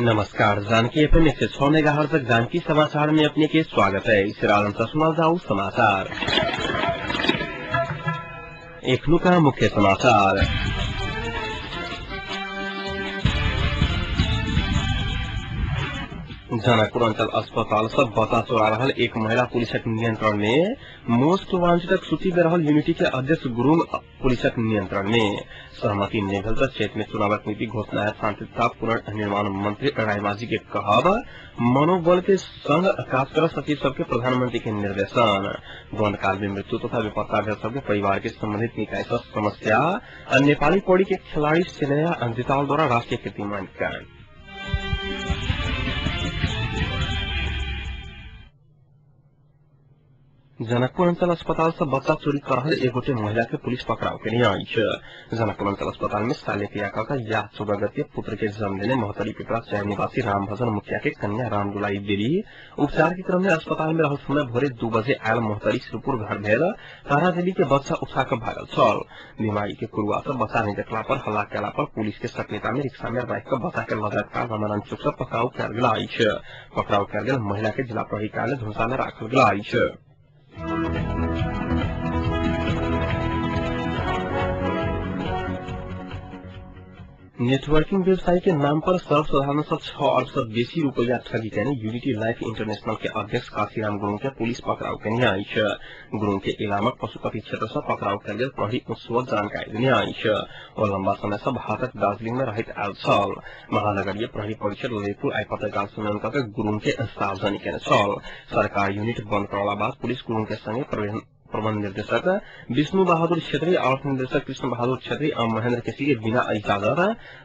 नमस्कार, Janaki FM 106 megahertz Janaki समाचार में अपने के स्वागत है। इस सुनाल जाऊ समाचार। एखनुका मुख्य समाचार। जनकपुर अंचल अस्पताल से बच्चा चोरा रहल एक महिला पुलिसक नियंत्रण में। मोस्ट वांछितक सूची में रहल यूनिटी के अध्यक्ष गुरुंग पुलिसक नियंत्रण में। सहमति नहि भेल त क्षेत्र में चुनावक नीति घोषणा है। शांति तथा पुनर्निर्माण मंत्री रायमाझी के कहब मनोबल के संग काज कर सचिव सबके प्रधानमंत्री के निर्देशन। द्वंदकाल में मृत्यु तथा बेपत्ता भेल सबके परिवार के संबंधित निकाय से समस्या। नेपाली पौड़ी के खिलाड़ी सेनया अंजिताल द्वारा राष्ट्रीय कीर्तिमान कायम। जनकपुर अंचल अस्पताल से बच्चा चोरी कर रहल एक गोटे महिला के पुलिस पकड़ाव केने अछि। जनकपुर अंचल अस्पताल में शल्यक्रिया क याह 14 गते पुत्र के जन्म देने महोत्तरी पिपरा 4 निवासी रामभजन मुखिया के कन्या रामदुलाई देवी उपचार के क्रम में अस्पताल में रहल समय भोरे 2 बजे आयल महोत्तरी श्रीपुर घर भेल तारा देवी के बच्चा उठा क भागल छल। बीमारी के कुरुआ से बच्चा नहीं देखला पर हल्ला केला पर पुलिस के सक्रियता में रिक्शा में राखि क बच्चा के लजाइत काल रामानंद चौक से पकड़ाव कयल गेल अछि। पकड़ाव कयल गेल महिला के जिला प्रहरी कार्यालय धनुषा में राखल गेल अछि। नेटवर्किंग व्यवसाय के नाम पर सर्वसाधारण से 6 अरब से बेसी रुपया ठगी केने यूनिटी लाइफ इंटरनेशनल के अध्यक्ष काशीराम गुरुंग के पुलिस पकड़ाव केने अछि। गुरुंग के इलामक पशुपति क्षेत्र से पकड़ाव कयल गेल प्रहरी उच्च जानकारी देने अछि। ओ लंबा समय से भारतक दार्जिलिंग में रहैत आयल छल। महानगरीय प्रहरी परिषद ललितपुर आइ पत्रकार सम्मेलन क गुरुंग के सार्वजनिक केने छल। सरकार यूनिट बंद करला बाद पुलिस गुरुंग के संगे प्रबंध निर्देशक विष्णु बहादुर छेत्री, अर्थ निर्देशक कृष्ण बहादुर छेत्री और महेंद्र केसी के बिना इजाजत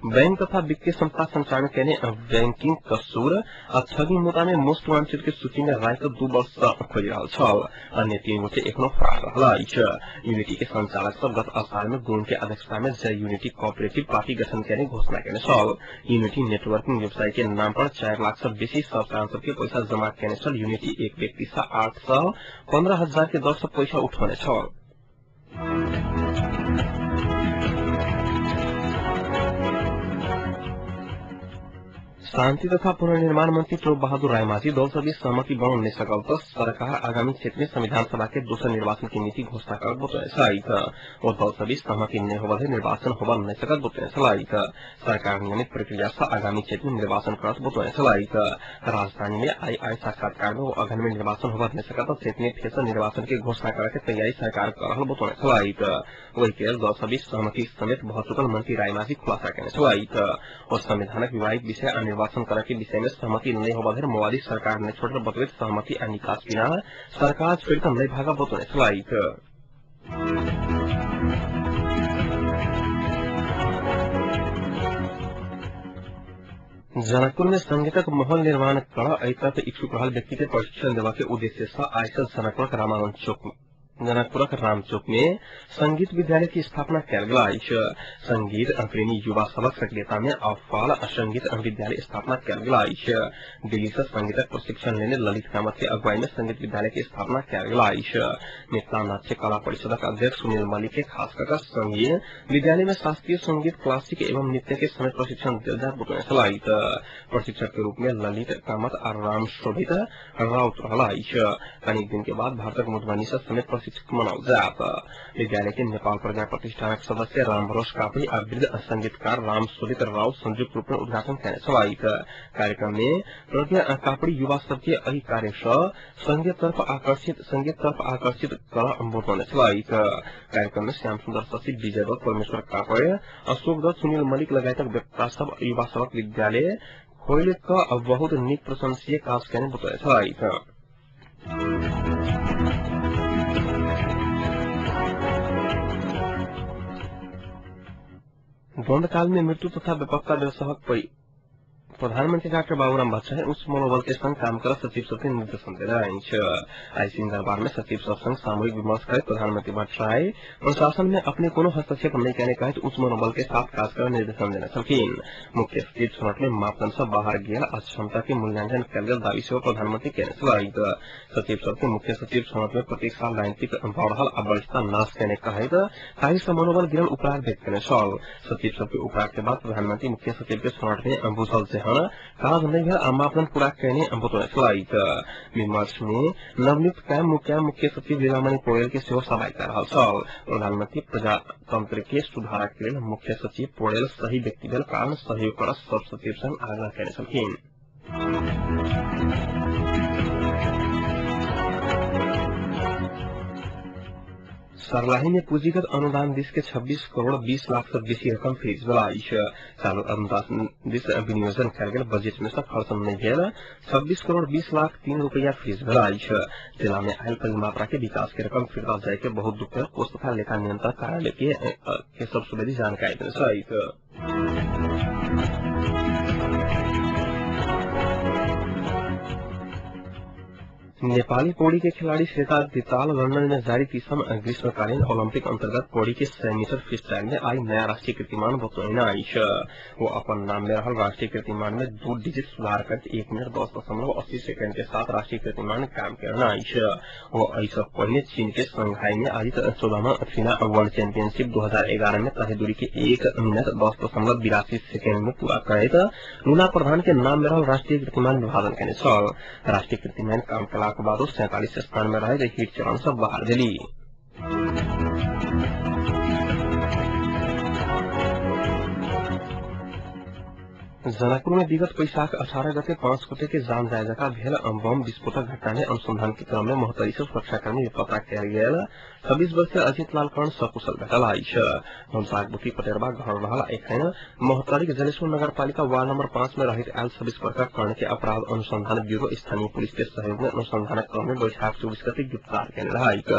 बैंक तथा वित्तीय संस्था संचालन केने बैंकिंग कसूर आ ठगी मुद्दा में मोस्ट वांछित के सूची में राखि 2 वर्ष से खोजि रहल छल। अन्य 3 गोटे एखनो फरार रहल अछि। यूनिटी के संचालक सब गत असार में गुरुंग के अध्यक्षता में जय यूनिटी कोऑपरेटिव पार्टी गठन केने घोषणा केने छल। यूनिटी नेटवर्किंग व्यवसाय के नाम पर 4 लाख से बेसी सर्वसाधारण सबके पैसा जमा केने छल। यूनिटी एक व्यक्ति से 815 हजार के दर से पैसा उठौने छल। शान्ति तथा पुनर्निर्माण मंत्री टोप बहादुर रायमाझी दल सबीच सहमति बनाउन नहि सकल त सरकार आगामी क्षेत्र में संविधान सभा के दोसर निर्वाचन के नीति घोषणा करत बतौने छलथि। ओ दल सबीच सहमति नहि होबल निर्वाचन होबल नहि सकत बतौने छलथि। सरकार नियमित प्रक्रिया से आगामी क्षेत्र में निर्वाचन करत बतौने छलथि। राजधानी में आई आई साक्षात्कार में ओ अगहन में निर्वाचन होबल नहि सकत क्षेत्र में फेर से निर्वाचन के घोषणा करे के तैयारी सरकार कर रहल बतौने छलथि। ओहि के दल सबीच सहमति समेत भ चुकल मंत्री रायमाझी खुलासा केने छलथि। ओ संविधानक विवादित विषय आ निर्वाचन करे के विषय में सहमति नहीं होबा धरि माओवादी सरकार ने छोड़ल बतबैत सहमति आ निकास बिना सरकार छोड़ि क नहि भागब बतौने छलथि। जनकपुर में संगीतक माहौल निर्माण कर एहि तरफ इच्छुक रहल व्यक्ति के प्रशिक्षण देबा के उद्देश्य से आइ से जनकपुरक रामानंद चौक जनकपुरक रामचौक में संगीत विद्यालय की स्थापना कयल गेल अछि। संगीत प्रेमी युवा सबक सक्रियता में अफाल संगीत विद्यालय स्थापना कयल गेल अछि। दिल्ली से संगीतक प्रशिक्षण लेने ललित कामत के अगुवाई में संगीत विद्यालय की स्थापना कयल गेल अछि। मिथिला नाट्य कला परिषदक अध्यक्ष सुनील मल्लिक के खास क संगीत विद्यालय में शास्त्रीय संगीत, क्लासिक एवं नृत्य के समेत प्रशिक्षण देल जायत बतौने छलथि। प्रशिक्षक के रूप में ललित कामत आ राम शोभित राउत रहल अछि। कनिक दिन के बाद भारतक मधुबनी से समेत प्रशिक्षक मनाओल जायत। विद्यालय के नेपाल प्रज्ञा प्रतिष्ठानक सदस्य राम भरोस कापड़ी आ वृद्ध संगीतकार राम शोभित राउत संयुक्त रूप में उद्घाटन केने छलथि। कार्यक्रम में प्रज्ञा कापड़ी युवा सबके एहि कार्य सँ संगीत तरफ आकर्षित कर बतौने छलथि। कार्यक्रम में श्याम सुन्दर शशि, विजय दत्त, परमेश्वर कापड़े, अशोक दत्त, सुनील मल्लिक लगायतक वक्ता सब युवा सबक विद्यालय खोलि क बहुत नीक प्रशंसनीय काज केने बतौने छलथि। द्वंदकाल में मृत्यु तथा बेपत्ता भेल सबक प्रधानमंत्री डाक्टर बाबूराम भट्टराई उच्च मनोबल के संग काम कर सचिव सबके निर्देशन देने अछि। आइ सिंहदरबार में सचिव सब संग सामूहिक विमर्श करैत प्रधानमंत्री भट्टराई प्रशासन में अपने कोनो हस्तक्षेप नहि केने कहैत उच्च मनोबल के साथ काज कर निर्देशन देने छलखिन। मुख्य सचिव छनौट में मापदंड से बाहर गेल आ क्षमता के मूल्यांकन कयल गेल दावी सेहो प्रधानमंत्री केने छलथि। सचिव सबके मुख्य सचिव छनौट में प्रत्येक साल राजनीतिक बढ़ल आ वरिष्ठता नाश केने कहैत ताहि सँ मनोबल गिरल उपराग व्यक्त केने छल। सचिव सबके उपराग के बाद प्रधानमंत्री मुख्य सचिव के छनौट में बुझल जेहन जन काज नहि भेल आ मापदण्ड पूरा कयने बतौने छलथि। विमर्श में नवनियुक्त कायम मुख्य सचिव लीलामणि पौडेल के सेहो सहभागिता रहल छल। प्रधानमंत्री प्रजातंत्र के सुधारक लेल मुख्य सचिव पौडेल सही व्यक्ति भेल कारण सहयोग कर सब सचिव संग आग्रह कयने छलखिन। सर्लाही में पूंजीगत अनुदान this के 26 करोड़ 20 लाख से बेसी रकम फ्रीज भेल अछि। चालू अनुदान दिस विनियोजन कयल गेल बजट में से खर्च नहि भेल 26 करोड़ 20 लाख 3 रुपया फ्रीज भेल अछि। जिला में आयल परिमात्रा के विकास के रकम फिर्ता जाय के बहुत दुख कोष तथा लेखा नियंत्रक कार्यालय के सब सुवेदी जानकारी देने छथि। नेपाली पौड़ी के खिलाड़ी श्वेता दिताल लंदन में जारी 30वां ग्रीष्मकालीन ओलंपिक अंतर्गत पौड़ी के 100 मीटर फ्रीस्टाइल में आई नया राष्ट्रीय कीर्तिमान बतौने अछि। वो अपन नाम में रहल राष्ट्रीय कीर्तिमान में 2 डिजिट सुधार कर 1 मिनट 10.80 सेकंड के साथ राष्ट्रीय कीर्तिमान काम करना अछि। वो एहि पहिने चीन के शंघाई में आयोजित 14वां फीना वर्ल्ड चैंपियनशिप 2011 में तय दूरी के 1 मिनट 10.82 सेकेंड में पूरा करैत लूना प्रधान के नाम में रहल राष्ट्रीय कीर्तिमान विभाजन केने छल। राष्ट्रीय कीर्तिमान काम कला बाद 47 स्थान में रहे हीट चरण से बाहर भेली। जनकपुर में विगत बैशाख 18 गते 5 गोटे के जान जाय जका भेल बम विस्फोटक घटना में अनुसंधान के क्रम में महोत्तरी से सुरक्षाकर्मी पता कयल गेल 26 वर्षीय अजित लाल कर्ण सकुशल भेटल अछि। धनसागबुटी पटेरबा घर रहल एखन महोत्तरी के जलेश्वर नगरपालिका वार्ड नंबर 5 में रहैत आयल 26 वर्षक कर्ण के अपराध अनुसंधान ब्यूरो स्थानीय पुलिस के सहयोग में अनुसंधानक क्रम में बैशाख 24 गते गिरफ्तार केने रहैक।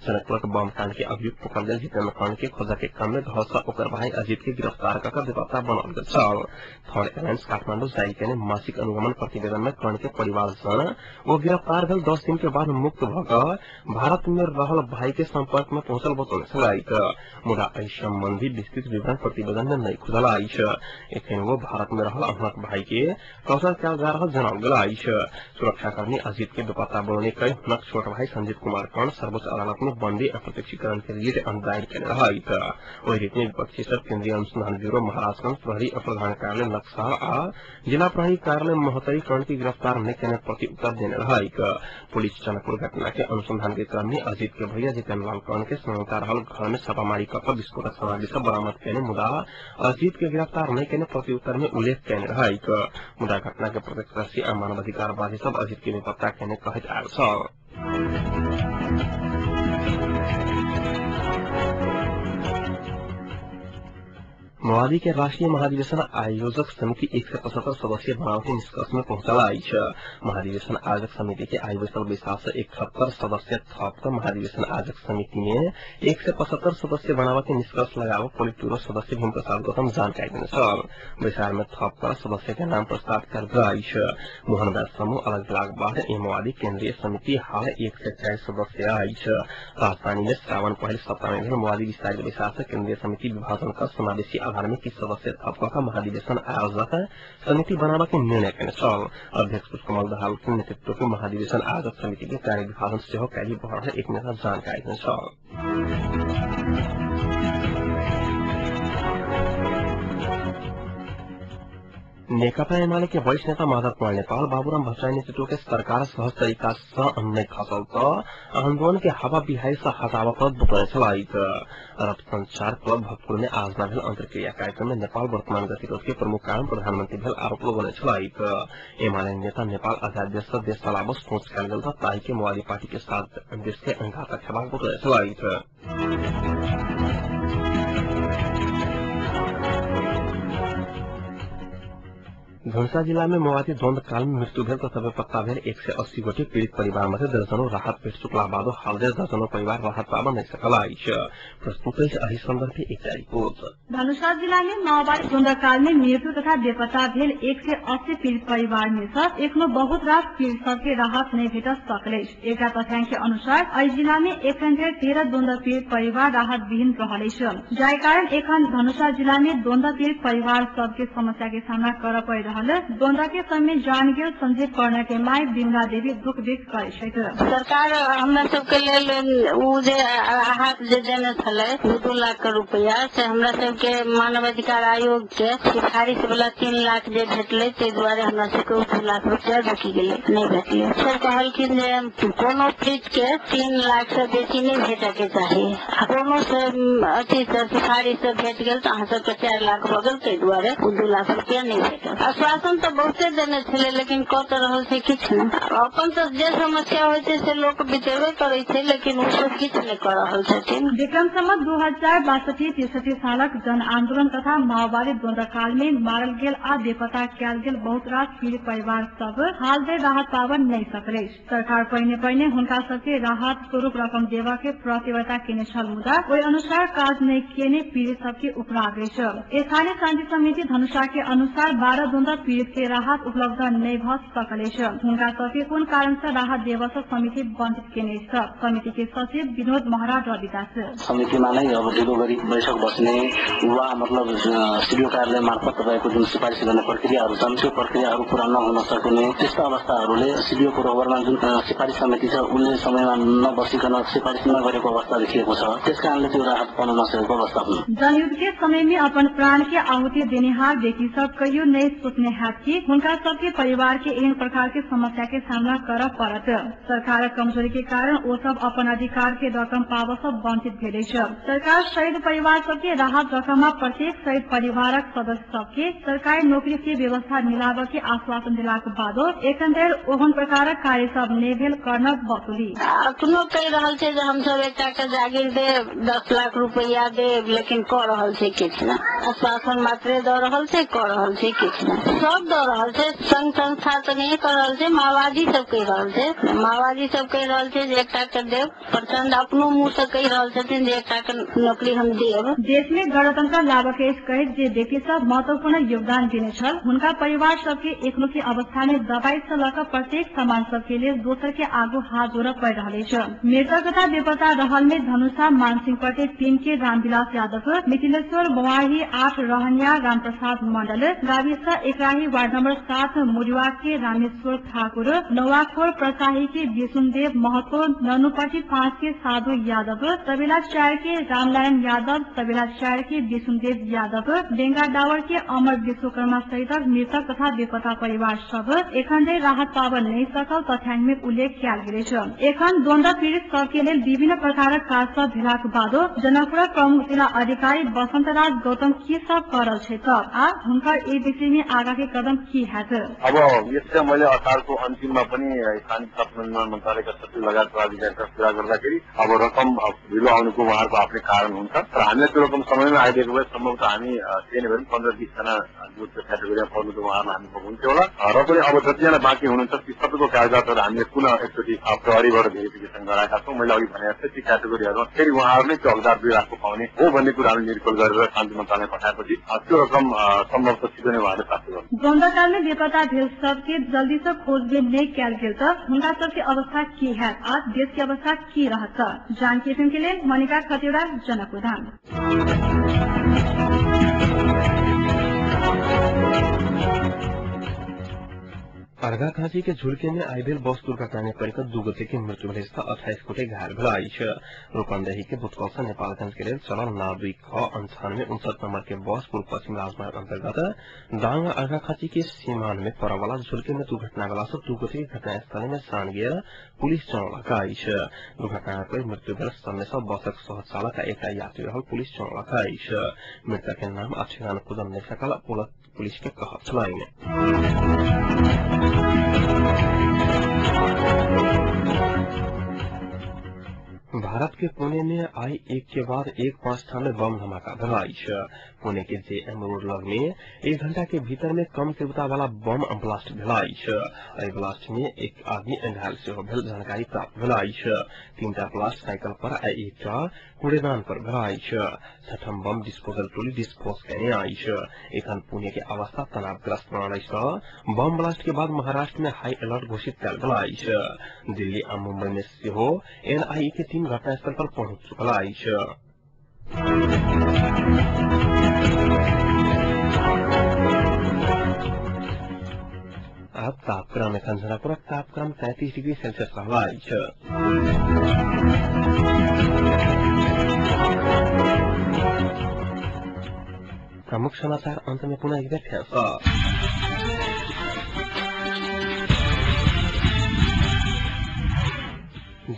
जनकपुरक बम कांड के अभियुक्त पकड़ल गेल जितेन्द्र कर्ण के खोजक के क्रम में घर से ओकर भाई अजित के गिरफ्तार कऽ बेपत्ता बनाओल गेल छल। एयरलाइंस काठमांडू जारी केने मासिक अनुगमन प्रतिवेदन में कर्ण के परिवारजन वो गिरफ्तार भेल 10 दिन के बाद मुक्त भऽ कऽ भारत में रहल भाई के संपर्क में पहुंचल बतौने छलथि। मुदा एहि संबंधी विस्तृत विवरण प्रतिवेदन में नहि खुजल अछि। एखन वो भारत में रहल हुनक भाई के टॉर्चर कयल जा रहल जनाओल गेल अछि। सुरक्षाकर्मी अजित के बेपत्ता बनौने कहि हुनक छोट भाई संजीत कुमार कर्ण सर्वोच्च अदालत में बंदी अप्रत्यक्षीकरण के लिए दायर केने रहथि। ओहि रीत में विपक्षी सब केन्द्रीय अनुसंधान ब्यूरो महाराजगंज प्रहरी प्रधान कार्यालय नक्शा आ जिला प्रहरी कार्यालय महोत्तरी कर्ण की गिरफ्तार नहि केने प्रति उत्तर देने रहैक। पुलिस जनकपुर घटना के अनुसंधान के क्रम में अजित के भैया जितेन्द्र लाल कर्ण के संता रहल घर में छापामारी कऽ विस्फोटक सामग्री सब बरामद केने मुदा अजित के गिरफ्तार नहि केने प्रति उत्तर में उल्लेख केने रहैक। मुदा घटना के प्रत्यक्षदर्शी आ मानवाधिकारवादी सब अजित के बेपत्ता केने कहैत आयल छल। माओवादी के राष्ट्रीय महाधिवेशन आयोजक समिति 175 सदस्यीय बनाव के निष्कर्ष में पहुंचल अछि। महाधिवेशन आयोजक समिति के आई बैसल बैसार से 71 सदस्य थप कऽ महाधिवेशन आयोजक समिति में 175 सदस्य बनाव के निष्कर्ष लगाव पोलिट ब्यूरो सदस्य भीम प्रसाद गौतम जानकारी देने छल। बैसार में थप कर सदस्य के नाम प्रस्ताव कयल गेल अछि। मोहन वैद्य समूह अलग भेलाक बाद माओवादी केन्द्रीय समिति हाल 140 सदस्य अछि। राजधानी में श्रावण पहिल सप्ताह में भेल माओवादी विस्तारित बैसार से केन्द्रीय समिति विभाजन कर समावेशी आधार में किछु सदस्य थप कऽ महाधिवेशन आयोजक समिति बनाबऽ के निर्णय केने छल। अध्यक्ष पुष्पकमल दाहाल के नेतृत्व के महाधिवेशन आयोजक समिति के कार्य विभाजन सेहो काल्हि भऽ रहल एक नेता जानकारी देने छल। नेकपा एमाले के वरिष्ठ नेता माधव कुमार नेपाल बाबूराम भट्टराई नेतृत्व के सरकार सहज तरीका से नहि खसल तऽ आंदोलन के हवा बिहाई से हटाबऽ पड़त बतौने छलथि। अरब संचार क्लब भक्तपुर में आज भेल अंतर्क्रिया कार्यक्रम में नेपाल वर्तमान गतिरोध के प्रमुख कारण प्रधानमंत्री भेल आरोप लगौने छलथि। एमाले नेता नेपाल अध्यादेश से देश चलाबऽ सोच कयल गेल तऽ ताहि के माओवादी पार्टी के साथ देश के घातक हेबाक बतौने छलथि। धनुषा जिला में माओवादी द्वंद्व काल में मृत्यु भेल तथा बेपत्ता भेल 180 गोटे पीड़ित परिवार मध्ये दर्जनों राहत भेट चुकला बादो हाल दर्जनों परिवार राहत पाब नहि सकल अछि। प्रस्तुत अछि एहि संदर्भ में एकटा रिपोर्ट। धनुषा जिला में माओवादी द्वंद्व काल में मृत्यु तथा बेपत्ता भेल 180 पीड़ित परिवार में से एखनो बहुत रास पीड़ित सबके राहत नहि भेट सकल अछि। एकटा तथ्यांक के अनुसार एहि जिला में एखन धरि 13 द्वंद्व पीड़ित परिवार राहत विहीन रहल अछि, जाहि कारण एखन धनुषा जिला में द्वंद्व पीड़ित परिवार सबके समस्या के सामना करऽ पड़ि रहल रहल द्वंद्व के समय जान गेल संजीव कर्ण के my Bimla देवी दुख व्यक्त करै छथि। सरकार हमरा सबके लेल उ जे राहत जे देने छलै 2 लाख के रुपया से हमरा सबके मानवाधिकार आयोग के सिफारिश वाला 3 लाख जे भेटलै ताहि दुआरे हमरा सबके 2 लाख रुपया रुकि गेलै, नहि भेटलै। सर कहलखिन जे कोनो फ्रिज के 3 लाख से बेसी नहि भेटऽ के चाही, आ कोनो से अथी से सिफारिश से भेट गेल तऽ अहाँ सबके 4 लाख भऽ गेल, ताहि दुआरे 2 लाख रुपया नहि भेटल। आश्वासन तऽ बहुते देने छलै लेकिन कऽ तऽ रहल छै किछु नहि। अपन तऽ जे समस्या होइ छै से लोक बितेबे करै छै लेकिन ओ सब किछु नहि कऽ रहल छथिन। विक्रम संवत 2062-63 सालक जन आंदोलन तथा माओवादी द्वंद्व काल में मारल गेल आ बेपता कयल गेल बहुत रास पीड़ित परिवार सब हाल धरि राहत पाबऽ नहि सकल अछि। सरकार पहिने पहिने हुनका सबके राहत स्वरूप रकम देबऽ के प्रतिबद्धता केने छल, मुदा ओहि अनुसार काज नहि केने पीड़ित सबके उपराग अछि। स्थानीय शान्ति समिति धनुषा के अनुसार 12 द्वंद्व पीड़ित के राहत उपलब्ध नहि भऽ सकल अछि। हुनका सबके कोन कारण से राहत देबऽ सँ समिति वंचित केने अछि। समिति के सचिव विनोद महरा रविदास समितिमा नै अब ढिलो गरी बैठक बस्ने वा मतलब सिडिओ कार्यालय मार्फत तपाईँको जुन सिफारिस गर्ने प्रक्रियाहरू छन् त्यो प्रक्रियाहरू पूरा नहुन सक्ने त्यस्ता अवस्थाहरूले सिडिओको रोबरमा जुन सिफारिस समिति छ उनले समयमा नबसिकन सिफारिस नगरेको अवस्था देखिएको छ, त्यस कारणले त्यो राहत पाउन नसकेको अवस्था हुन्। जनयुद्ध के समय में अपन प्राण के आहुति देनिहार व्यक्ति सब कहियो नहीं सोचने हैत कि हुनका सबके परिवार के एहन प्रकार के समस्या के सामना करऽ पड़त। सरकारक कमजोरी के कारण ओ सब अपन अधिकार के रकम पाबऽ सँ वंचित भेल अछि। सरकार शहीद परिवार सबके राहत रकम प्रत्येक शहीद परिवारक सदस्य सबके सरकारी नौकरी के व्यवस्था मिलाबऽ के आश्वासन देलाक बादो एखन धरि ओहन प्रकारक कार्य सब नहि भेल कर्ण बतौली। अखनो कहि रहल छै जे हमसब एकटा के जागीर देब, 10 लाख रुपया देब, लेकिन कऽ रहल छै किछु नहि। आश्वासन मात्रे दऽ रहल छै, कऽ रहल छै किछु नहि। सब दऽ रहल छै, संघ संस्था तऽ नहि कऽ रहल छै, माओवादी सब कहि रहल छै। माओवादी सब कहि रहल छै जे एकटा के देब, प्रचंड अपनो मुँह से कहि रहल छथिन जे एकटा के नौकरी हम देब। देश में गणतंत्र लाबऽ के कहैत जे व्यक्ति सब महत्वपूर्ण योगदान देने छल हुनका परिवार सबके एखनो के अवस्था में दवाई से लऽ कऽ प्रत्येक सामान सबके लेल दोसर के आगू हाथ जोड़ऽ पड़ि रहल अछि। मृतक तथा बेपता रहल में धनुषा मानसिंहपट्टी 3 के रामविलास यादव, मिथिलेश्वर बवाही 8 रहनिया रामप्रसाद मंडल, गाविस एकराही वार्ड नंबर 7 मुरिवा के रामेश्वर ठाकुर, नौवाखोर प्रसाही के विष्णुदेव महतो, ननुपट्टी 5 के साधु यादव, तबेला 4 के रामनारायण यादव, तबेला 4 के विष्णुदेव यादव, बेंगा डावर के अमर विश्वकर्मा सहितक मृतक तथा बेपता परिवार सब एखन धरि राहत पाबऽ नहि सकल तथ्यांक में उल्लेख कयल गेल अछि। एखन द्वंद्व पीड़ित सबके लेल विभिन्न प्रकारक काज सब भेलाक बादो जनकपुरक प्रमुख जिला अधिकारी बसन्तराज गौतम की सब कर रहल छै आ हुनकर एहि विषय में आगा के कदम की हैत। अब यसका मैले असारको अन्तिममा पनि स्थानीय शासन निर्माण मन्त्रालयका सचिव लगायत पदाधिकारीसँग कुरा गर्दाखेरि अब रकम ढिलो आउनुको उहाँहरूको आफ्नै कारण हुन्छ, तर हामीलाई त्यो रकम समयमा आइदिएको भए सम्भवतः हामी त्यही नै भए पनि 15-20 जना जो त्यो क्याटेगोरीमा पर्नु त उहाँहरूलाई हामी हुन्थ्यो होला। र पनि अब जतिजना बाँकी हुनुहुन्छ ती सबैको कागजातहरू हामीले पुनः एकचोटि प्रहरीबाट भेरिफिकेसन गराएका छौँ। मैले अघि भने जस्तै ती क्याटेगोरीहरूमा फेरि उहाँहरू नै त्यो हकदार 2 लाखको पाउने हो भन्ने कुरा हामीले निरीक्षण गरेर शान्ति मन्त्रालय पठाएपछि त्यो रकम सम्भवतः छिटो नै उहाँहरूले प्राप्त गर्नु। द्वन्द्वकालमे बेपत्ता भेल सबके जल्दी से खोजबीन नहि कयल गेल त हुनका सबके अवस्था की हैत आ देश के अवस्था की रहत। जानकी एफएम के लेल मनिका खतिवड़ा, जनकपुरधाम। अर्घाखाँची के झुल्के में आइभेल बस दुर्घटना में परिकर 2 गोटे के मृत्यु भेल 28 गोटे घायल भेल अछि। रूपन्देही के भूतकल से नेपालगंज के लेल चलल ना 2 ख 98 59 नंबर के बस पूर्व पश्चिम राजमार्ग अंतर्गत दाङ अर्घाखाँची के सीमान में पड़वाला झुल्के में दुर्घटना भेला से 2 गोटे के घटनास्थल में जान गेल पुलिस जनौलक अछि। दुर्घटना पर मृत्यु भेल समय से बसक सहचालक आ एकटा यात्री रहल पुलिस जनौलक अछि। मृतक के नाम आ ठेगान खुजल नहि सकल पुलिस के कहब छलनि। भारत के पुणे में आई एक के बाद एक 5 स्थान में बम धमाका भेल अछि। पुणे के जेएम रोड लग में 1 घंटा के भीतर में कम तीव्रता वाला बम ब्लास्ट भेल अछि। एहि ब्लास्ट में एक आदमी घायल सेहो भेल जानकारी प्राप्त भेल अछि। 3टा ब्लास्ट साइकिल पर आ एकटा कूड़ेदान पर भेल अछि। छठम बम डिस्पोजल टोली डिस्पोज केने अछि। एखन पुणे के अवस्था तनावग्रस्त बनल अछि। बम ब्लास्ट के बाद महाराष्ट्र में हाई अलर्ट घोषित कयल गेल अछि। दिल्ली आ मुंबई में सेहो एनआईए के टीम घटनास्थल पर पहुंच चुकल अछि। आ तापक्रम। एखन जनकपुरक तापक्रम 33 डिग्री सेल्सियस रहल अछि। प्रमुख समाचार अंत में पुनः एक बेर फेर सँ।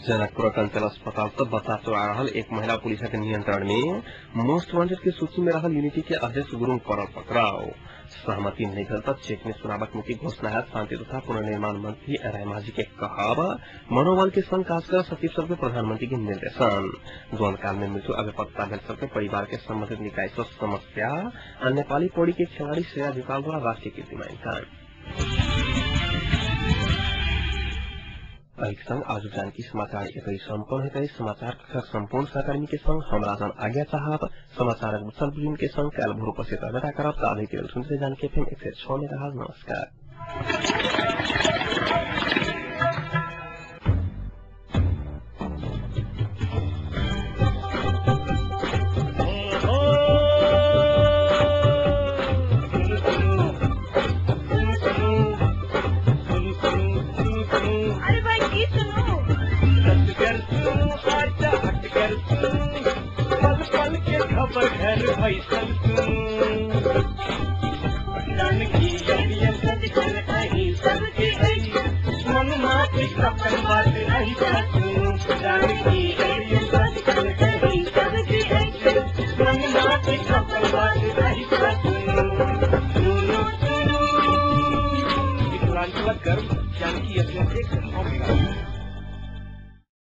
जनकपुरक अंचल अस्पताल से बच्चा चोरा रहल एक महिला पुलिसक नियंत्रण में मोस्ट वांटेड के सूची में रहल यूनिटी के अध्यक्ष गुरुंग पड़ल पकड़ाव। सहमति नहीं भेल त चेक में सुनाबक नीति घोषणा है शांति तथा पुनर्निर्माण मंत्री रायमाझी के कहब। मनोबल के संग काज कर सचिव सबके प्रधानमंत्री के निर्देशन। द्वंद्वकाल में मृत्यु अबेपत्ता भेल सबके परिवार के संबंधित निकाय से समस्या आ नेपाली पौड़ी के खिलाड़ी श्रेया ढिकाल द्वारा राष्ट्रीय कीर्तिमान। एहि संग आज जानकी समाचार एतै सम्पन्न होइत। समाचार कक्षक सम्पूर्ण सहकर्मी के संग हम राजन आज्ञा चाहब। समाचारक विशाल बुलेटिन के संग काल्हि भोर उपस्थित रहबे करब। ताधरि के लेल सुनते जानकी एफएम 106 मेगाहर्ट्ज। नमस्कार। मन माफी